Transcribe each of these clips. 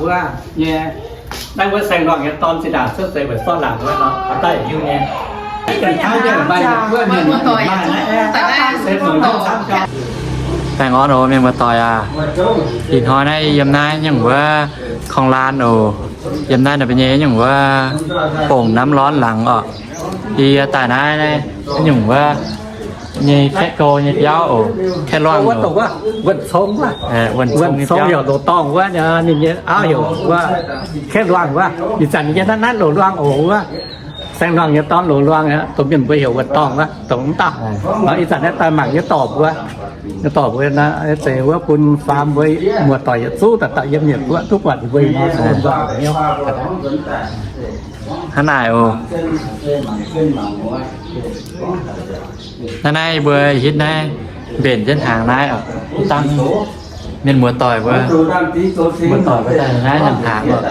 Wuov nyei, naaiv wuov saeng-luangh nyei dorn zinh ndaangc cuotv seix weic zorqv laangc wuov nor, daaih hiuv nyei. Baengh orn oc mienh muoz-doic aac. Ih hnoi naaiv yiem naaiv nyungc wuov korng-laan oc. Yiem naaiv nor mbuo nyei nyungc wuov bổng Namv Lorn laangz oc. Yie daaih naaiv nyungc wuov nyei Kaeqv Go nyei biauv oc, Kaeqv Luangh oc. Wuonh Cong wuov, Wuonh Cong nyei biauv heuc Loz Dorngh wuov, ninh nyei auv heuc wuov Kaeqv Luangh wuov. Ih zanc yie naaiv naaiv Loz Luangh oc wuov. Saeng-luangh nyei dorn Loz Luangh aqv, dongh mienh mbuo heuc Wuonh Dorngh wuov, dongh wuov dauh. Ih zanc naaiv daaih mangc nyei dorc mbuo, nyei dorc mbuo naaiv zeiz wuov bun faam mbuo muoz-doic yietc zungv dauh dauh yiem yietc guoqv duqv buatc ninh mbuo ih hnoi. Hnangv naaic oc. Naaiv naaiv mbuo hitv naaiv mbenc jienv hnaangx naaiv oc. Dangh mienh muoz-doic mbuo, muoz-doic mbuo daaih naaiv nyanc hnaangx oc.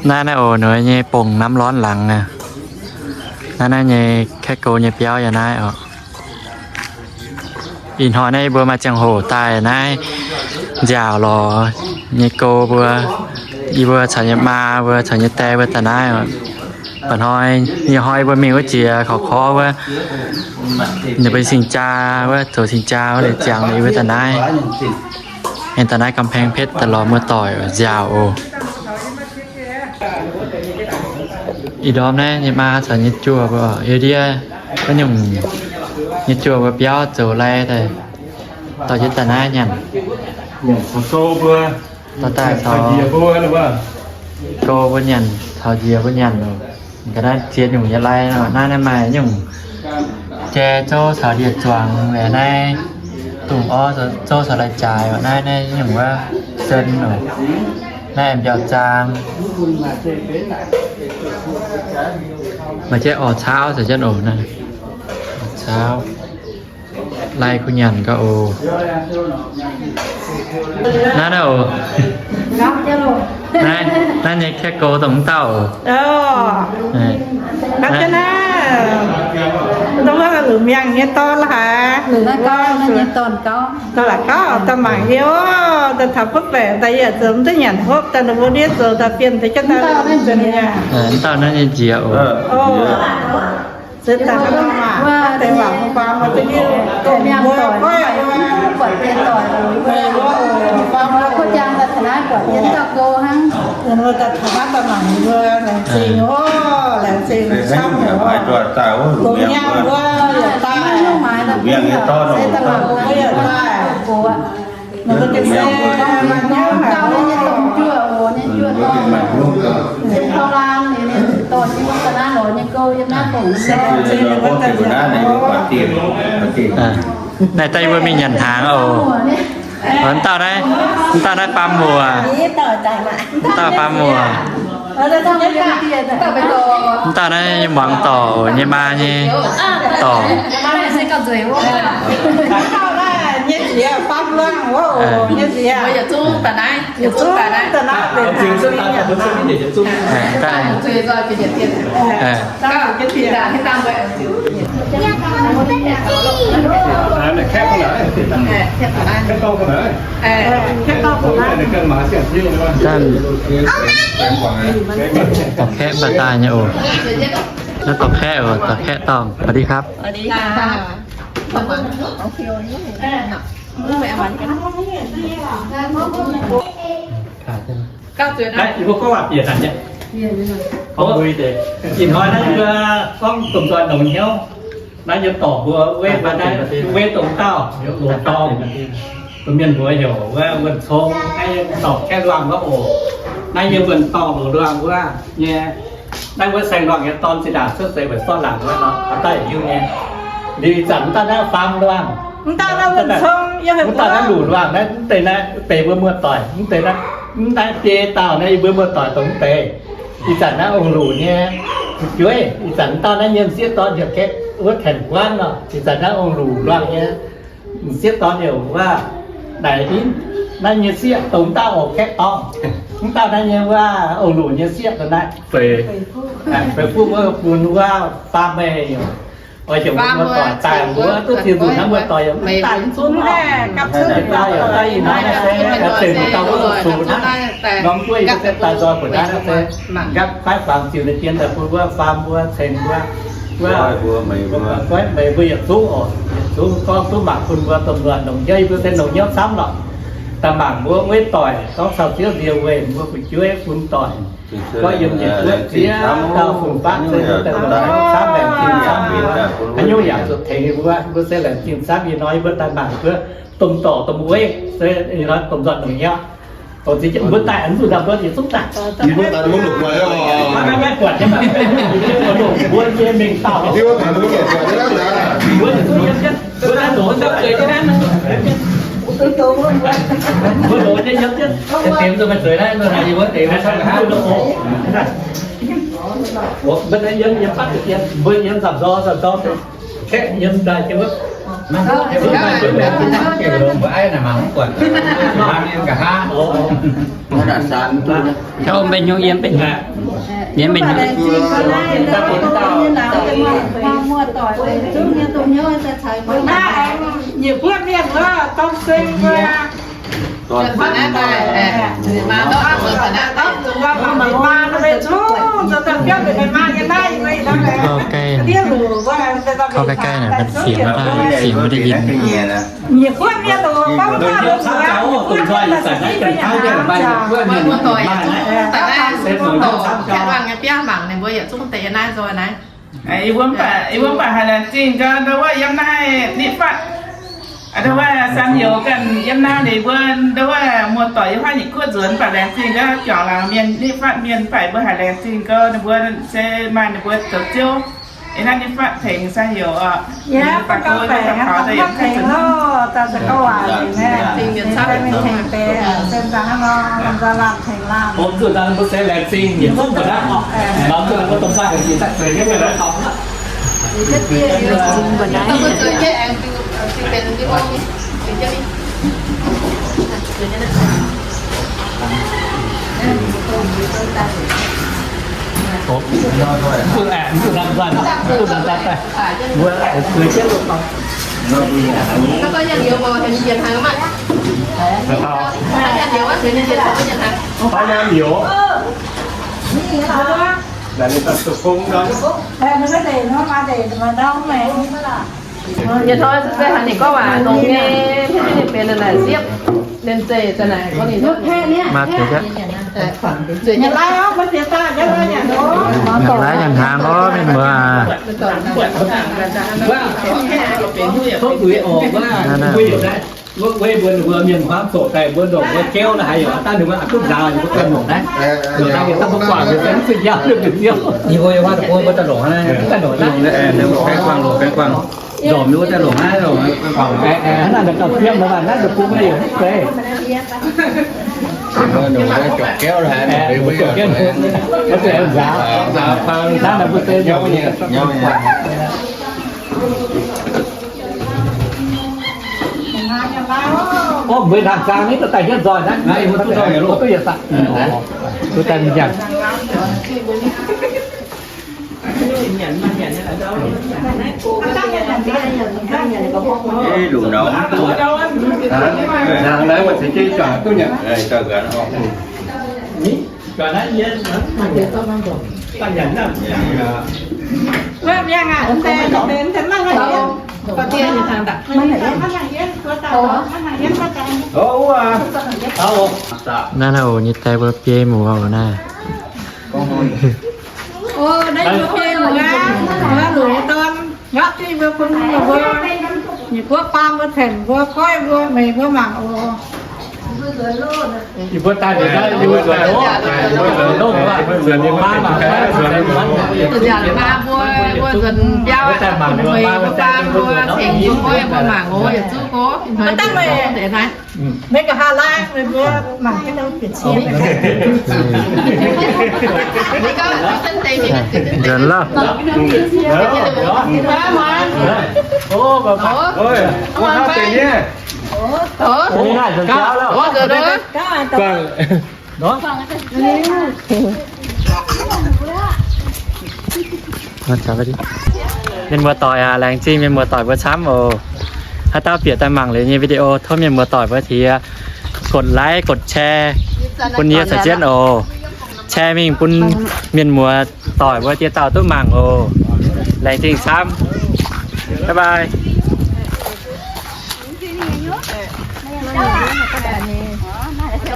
Naaiv naaiv oc, ninh nyei bổng Namv Lorn laangz aqv. Naaiv naaiv nyei Kaeqv Go nyei biauv yiem naaiv oc. Ih hnoi naaiv yie mbuo maaih ziangh hoc daaih naaiv nziaauc lorz nyei go mbuo, yie mbuo caux nyei maa mbuo caux nyei die mbuo daaih naaiv oc. Mba'hnoi, ih hnoi yie mbuo mingh wuov jiex korv-korv wuov, ninh mbuo cing-jaa wuov, zoux cing-jaa wuov liuz ziangx liuz yie mbuo daaih naaiv. Aengx daaih naaiv กำแพงเพชร daaih lorz muoz-doic nziaauc oc. Ih ndorm naaiv nyei maa caux nyei juoh mbuo, yie ndiev wuov nyungc nyei juoh mbuo biauv zoux lai daaih, dorh jienv daaih naaiv nyanc. Dorh daaih caux go mbuo nyanc, caux njiec mbuo nyanc oc. Ga'naaiv ziex nyungc nyei lai nor, naaiv naaiv maaih nyungc jai zouv caux ndie-zuangx, naaiv dungz orv zouv caux lai jaaix, naaiv naaiv nyungc wuov sen oc. Naaiv mbiauh zaang. Maaih jai orv caauv caux jienv oc. Naaiv orv caauv. Lai kuh nyanc gauh oc. Naaiv naaiv oc. Naaiv, naaiv nyei Kaeqv Go dongh mv dauh oc. Naaiv, dongh wuov luc miangh nyei dorn la'haaix. Dorn la'gauv, dorn mangc yie oc. Daaih taux butv baeqc daaih yie zoux mv duqv nyanc hopv daaih, ninh mbuo ndiev zoux daaih bienh deix jienv daaih nzengc mi'aqv. Mv dauh naaiv nyei njiec oc. Zeix daaih deix waac mbuo faam mbuo da'yietv dongh mbuo goiv buatc jiex doic, faam mbuo kuv jang daaih taux naaiv buatc jiex dauh go hnangv. Mbuo daaih taux naaiv daaih mangc mbuo laengz zingh oc, laengz zingh camv oc. Dongh nyaanh mbuo yaac daaih, mbuo yaac daaih. Naaiv daaih mbuo mingh nyanc hnaangx oc. Mv dauh naaiv, mv dauh naaiv baam muoc. Mv dauh baam muoc. Mv dauh naaiv nyei muangx dorc, nyei maa nyei dorc. Daaih dorh kaeqv mv baac daaih nyei oc. Naaiv dorh kaeqv oc, dorh kaeqv dorngh. สวัสดีครับ Ih hnoi naaiv mbuo gorngv domh doic longx hnyouv. Naaiv yie dorc mbuo wetv, naaiv wetv dongh dauh heuc Loz Dorngh, mienh mbuox heuc wuov Wuonh Cong. Naaiv yie dorc Kaeqv Luangh wuov oc. Naaiv yie Wuonh Dorngh Loz Luangh wuov nyei. Naaiv wuov saeng-luangh nyei dorn zinh ndaangc cuotv seix weic zorqv laangc wuov nor, daaih hiuv nyei. Liuz ih zanc mv dauh naaiv faam luangh, mv dauh naaiv Wuonh Cong, mv dauh naaiv Luc Luangh, naaiv mv deix naaiv benx mbuo muoz-doic, mv deix naaiv, mv naaiv biei dauh naaiv yie mbuo muoz-doic dongh mv deix. Ih zanc naaiv ong-luc nyei fu'jueiv, ih zanc mv dauh naaiv nyei m'sieqv dorn heuc Kaeqv, wuov Kaengh Guanv nor. Ih zanc naaiv ong-luc luangh nyei m'sieqv dorn heuc wuov Naaic Inv. Naaiv nyei sieqv dongh mv dauh oc, Kaeqv Dorngh. Mv dauh naaiv nyei wuov ong-luc nyei sieqv dongh naaiv Feix, Feix Fuqv wuov bun wuov faam meih heuc Oix heuc mbuo muoz-doic daaih, mbuo duqv ziex nzunc hnangv muoz-doic yaac mv daaih mv zunv oc. Daaih yaac daaih ih hnoi naaiv se, zengc dauh wuov zuqc hnangv, norm guoqv yie se daaih nzoih mbuo naaiv se, nqaapv faix faam ziux ninh dien daaih bun mbuo, faam mbuo, ceng mbuo, mbuo, goiv meih mbuo yietc zungv oc, yietc zungv gorngv duqv mangc bun mbuo domh nzuonx longc hnyouv, yie mbuo se longc hnyouv camv lorqc. Daaih mangc mbuo muoz-doic gorngv caux Ziouv nziex weic mbuo fu'jueiv fun doic. Gorngv yiem yietc guoqv ziex dauh fun-faqv se daaih longc hnyouv camv, laengz zingh camv mbuo. Haaix nyungc yaac zuqc tengx mbuo, mbuo se laengz zingh camv. Ih hnoi mbuo daaih mangc mbuo domh dorc domh weiv se ih hnoi domh nzuonx longc hnyouv. Dongh ziex jienv mbuo daaih, mv zuqc daaih mbuo yietc zungv daaih. Mbuo daaih mbuo longc guaix oc. Maiv, maiv, maiv buatc nyei, mbuo nyei mengh dauh. Mbuo yietc zungv yiem jienv, mbuo daaih longc daaih zueiz jienv naaiv. Mbuo longc jienv yiem jienv, deix mbuo maaih zueiz naaiv, mbuo haiz yie mbuo deix mbuo camv haic. Mbuo yiem, yiem fatv deix, mbuo yiem nzamc nzor, nzamc nzor, kaeqv yiem daaih jienv wuov. Mbuo aiv naaic mangc mv buatc, mbuo yiem nqa'haav. Ov, mbenc hnyouv, yiem mbenc hnyouv, yiem mbenc hnyouv. Nyiec buonv mienh wuov, dongh seng wuov.เข้าใกล้ๆหน่อย มันเสียงมันได้ เสียงไม่ได้ยิน Ih wuov mv baac, ih wuov mv baac haaix laengz zingh gau, ndau wuov yiem naaiv nitv fatv. Ndau wuov san youz ganh yiem naaiv ninh mbuo, ndau wuov muoz-doic yiem haaix nyungc kuotv nzuonx mv baac laengz zingh gau, juangc laangz mienh nitv fatv mienh mv baac mbuo haiz laengz zingh gau, ninh mbuo se maaih ninh mbuo zoux Ziouv. Ih naaiv nitv fatv tengx san youz oc. Yietc hnoi se haaix nyungc gorngv waac dongh nyei, mv benx naaic siepv, mienh zeiz daaih naaic gorngv ninh maiv zueiz aqv. Laaiv nyanc hnaangx orv mienh muoz. Wuov, wuov mbuo mienh hmuangv zoqc daaih mbuo ndongc wuov jauv naaiv haaix yaac daaih ninh mbuo aqc duqv nzaaux ninh mbuo ganh longc naaiv. Longc naaiv ninh daaih mbuo guangc ninh se mv zuqc njaaux ninh mbuo nziouv. Ninh mbuo yiem wuov deic-bung mbuo daaih longc naaiv, daaih longc naaiv, longc gaeng guangc, longc gaeng guangc. Nzormc ninh mbuo daaih longc naaiv, longc gaeng guangc. Naaiv daaih gauh fiem nor, naaiv deic-bung mbuo yaac mv zeiz. Longc naaiv juangc jauv haic, juangc jauv, mbuo se nzaaux, nzaaux, nzaaux, nzaaux. Ov, mbuo hnangv zaang ni duqv daaih hietv nzoih naaiv, duqv yietc daaih, duqv daaih nyanc. Ei, lungh ndau mv duqv. Hnangv naaiv mbuo ceix jienv juangc duqv nyanc. Naaiv naaiv oc, nyei daaih mbuo biei muoz oc naaiv. Naaiv mbuo biei muoz aqv, mbuo longc dorn nqaapv jienv mbuo bun mbuo, mbuo nyic buov faam mbuo ceng mbuo, goiv mbuo, meih mbuo mangc oc. Yie mbuo daaih liuz naaiv, yie mbuo nzuonx longh, yie mbuo nzuonx longh, maa mangc, maa mangc, maa mbuo, mbuo nzuonx biauv, meih mbuo faam mbuo ceng mbuo, goiv mbuo mangc oc, yietc zungv go. Maiv dangh meih, meih nqa'haav laangh, meih mbuo mangc jienv bieqc cien. Nzuonx lorh. Nzuonx lorh. Mienh muoz-doic aac, laengz zingh mienh muoz-doic mbuo camv oc. Haaix dauh bieqc daaih mangc liuz nyei video, tov mienh muoz-doic mbuo tiex กดไลค์ กดแชร์ bun yie caux jienv oc. Share mingh bun mienh muoz-doic mbuo dieh dauh duqv mangc oc. Laengz zingh camv. Bye bye.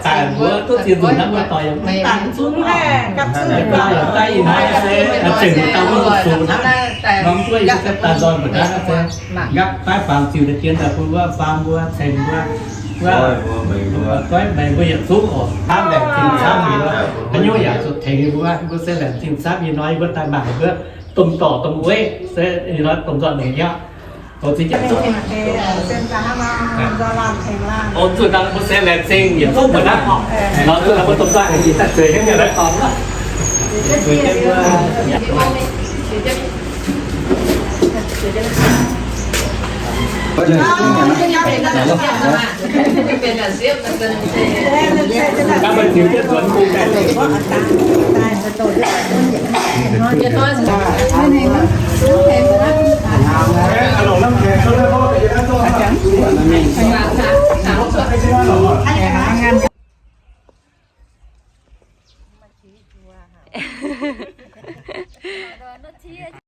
Daaih mbuo duqv ziex nzunc hnangv, muoz-doic yaac mv dangh zungv oc. Daaih ih hnoi se zengc dauh mbuo zuqc hnangv, norm zuov yie se daaih nzoih mbuoqc hnangv se nqapv faaiv faam ziux deix jien daaih bun wuov faam mbuo, ceng mbuo, wuov goiv meix mbuo yietc zungv oc. Hnamv laengz zingh camv liuz, haaix nyungc yaac zuqc tengx mbuo, mbuo se laengz zingh camv. Ih hnoi mbuo daaih mangc mbuo domh dorc domh weiv se ih hnoi domh nzoih nongx nyei. Zuqc dangh mbuo se laengz zingh yietc zungv mbuo hnangv. Nor zuqc dangh mbuo domh nzoih nongx nyei daaih zueiz jienv nyei lorqc.